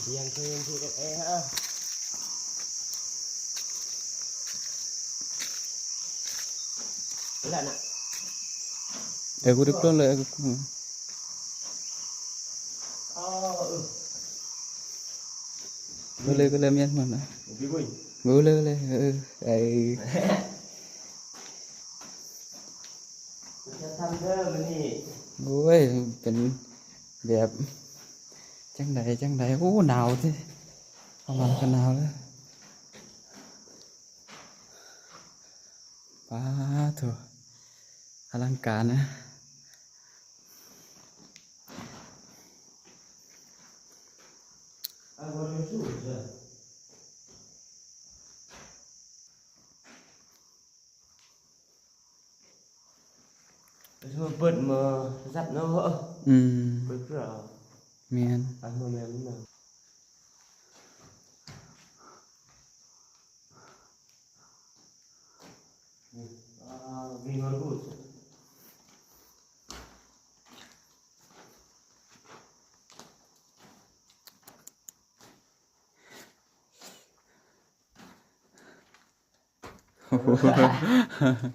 Yang kêu em thì em, em hả? Là nè. Ê, cô đứt luôn rồi. Ờ, ừ. Cô lên, cô lên miên mà nè. Đi quên. Cô lên, cô lên. Ừ, ừ. ໂອ້ຍ ເປັນແບບຈັ່ງໃດຈັ່ງໃດ. ໂອ້ ໜາວຕິ ເຂົ້າມາກໍໜາວເລີຍ. ປາໂທ້ ອະລັງການນະ. ເປີດມາສັບເນາະ. ອືມ ເປີດເພື່ອ ແມ່ນ ອັນມາແມ່ນນະ.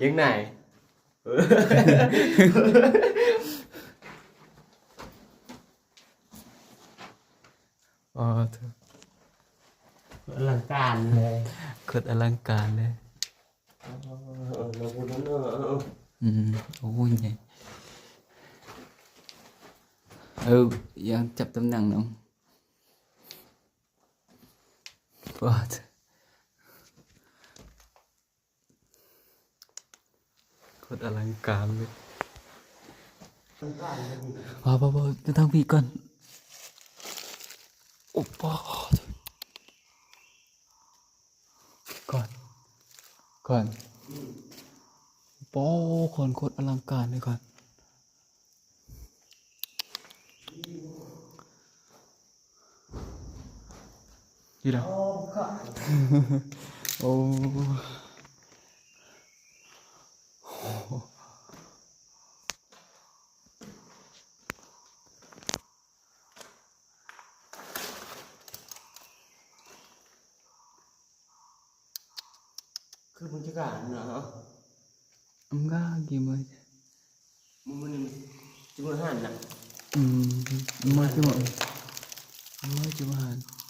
ຈັ່ງໃດ? ອໍ ໂທ້ ອະລັງການເລີຍ ໂຄດອະລັງການເລີຍ. ເອີ ເອີ ເອີ ອືມ ໂອ້ຍ ໃຫຍ່ ເອີ ຢ່າງຈັບຕຳແໜ່ງນຳ. ປາດ ໂຄດອະລັງການເລີຍ. ອະລັງການເລີຍນີ້ ບໍ່ ບໍ່ ບໍ່ ໄປທາງພີ້ກ່ອນ. ໂອ້ ປາດ ກ່ອນ ກ່ອນ ອືມ ໂອ້ ກ່ອນ ໂຄດອະລັງການເລີຍກ່ອນ. ຢູ່ດອກ ໂອ້ ຄືມັນຈະການນະ ອຳກາກິມ ມື້ນີ້ຈະມື້ຫັ້ນນະ. ອືມ ມື້ຈະມື້ ມື້ຈະມື້ຫັ້ນ.